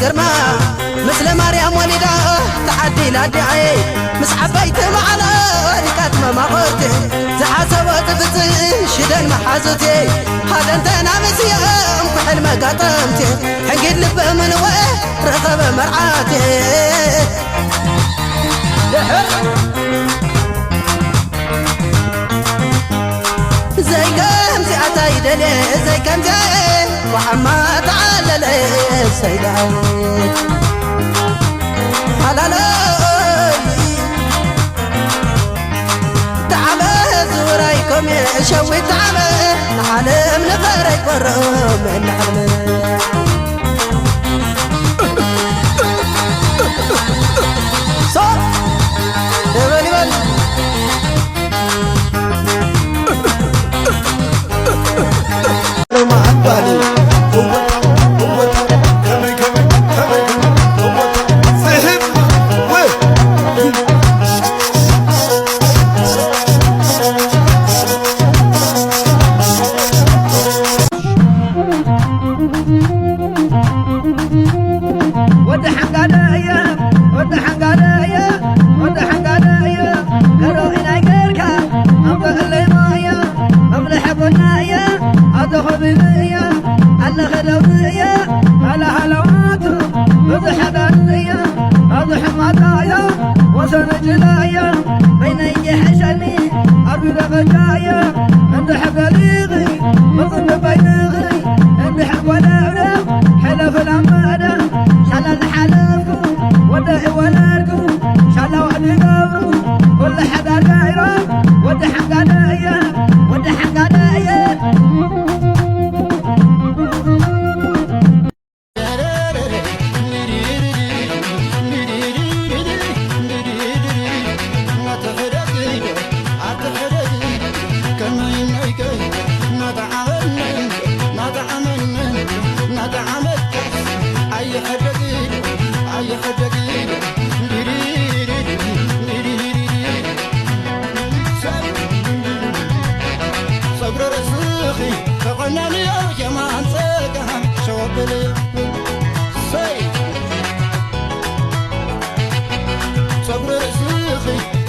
ግርማ ምስለ ማርያም ወሊዳ ተዓዲላ ኣዲዓየ ምስ ዓበይቲ ማዕረ ሊቃት መማኽርቲ ዝሓሰቦ ዝፍጽም ሽደን መሓዙቲ ሃደንተና ምስዮም ኩሕል መጋጠምቲ ሕንጊድ ልበ ምንወ ረኸበ መርዓቲ ድሕር ዘይከምዚኣታ ይደልየ ዘይከምዚኣ ወዓማ ተዓለለ ሰይዳ ሃላለይ ተዓበ ዝውራይ ኮሜ ሸዊት ተዓበ ንዓለም ንፈረይ ቆሮ መናዕልመ ሶ ይበል ይበል ወዲ ሓንጋለ እየ ወዲ ሓንጋለ እየ ወዲ ሓንጋለ እየ ገሮኢ ናይ ገርካ ኣምበእለይ ማየ መብልሐ ጎና እየ ኣዘኸቢሉ እየ ኣለኸ ደውሪ እየ ሃላሃላዋቱ ብዙሕ ሓጋሪ እየ ኣብዚ ሕማታ እየ ወሰነ ጅላ እየ በይነይ የሐሸኒ ኣርቢ ደቐጃ እየ እንድሕር ገሊኺ መፅንበይንኺ እንድሕር ጓዳብዳ ሕለፍ ላመዳ ሻላ ዝሓለፍኩ ወደ እወለድኩ ሻላ ዋዕዲ ገብሩ ወለ ሓዳር ጋይሮ ወደ ሓንጋደ እየ ወደ ሓንጋደ እየ ጸጉሪ ርእስኺ ተቆነንዮ የማን ጸጋም ሸወብልዮ ሰይ ጸጉሪ ርእስኺ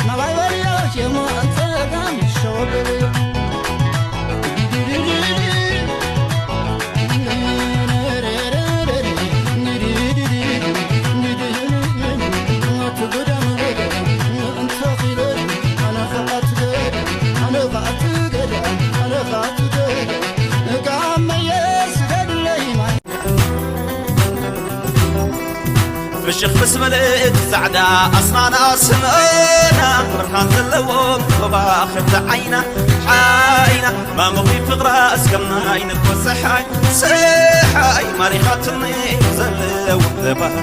ናባይ በልዮ የማን ጸጋም ሸወብልዮ ፍሽኽ ምስ በለት ጻዕዳ ኣስናና ስምና ብርሃን ዘለዎም ኮባኽብቲ ዓይና ዓይና ማሙኺ ፍቕራ እስከምናይ ንኮ ሰሓይ ሰሓይ ማሪኻትኒ ዘለዎም ዘባን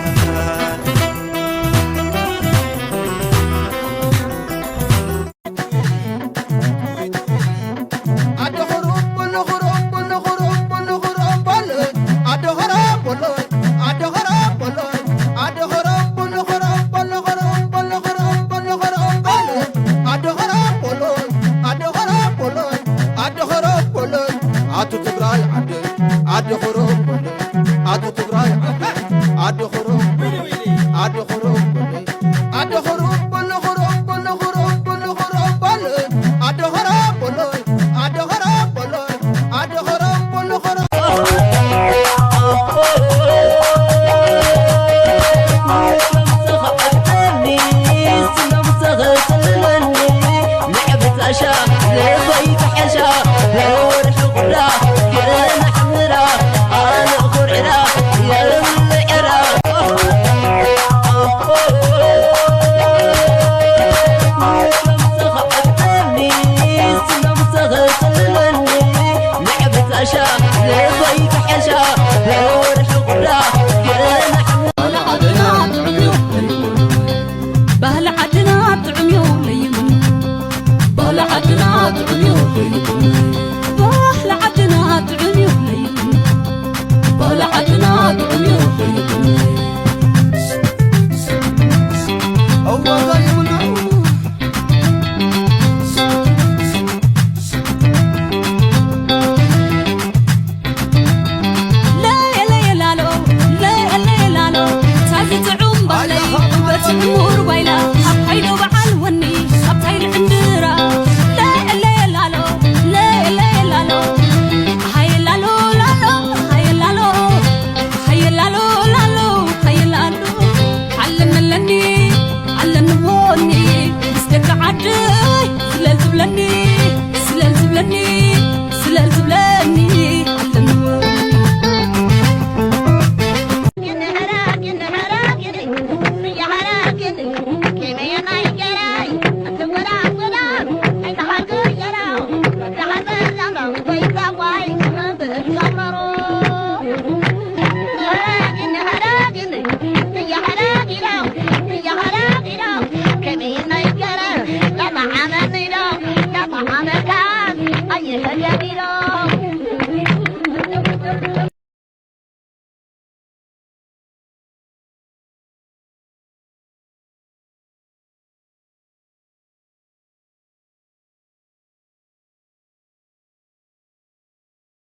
ኣቱ ትግራይ ዓደይ ኣደ ኾሮም በለ ኣቱ ትግራይ ዓደይ ኣደ ኾሮም በለ ኣደ ኾሮም በለ ኣደ ኾሮም በለ ኾሮም በለ ኾሮም በለ ኾሮም በለ ኣደ ኾሮም በለ ኣደ ኾሮም በለ ኣደ ኾሮም በለ ኾሮም ይፈልያ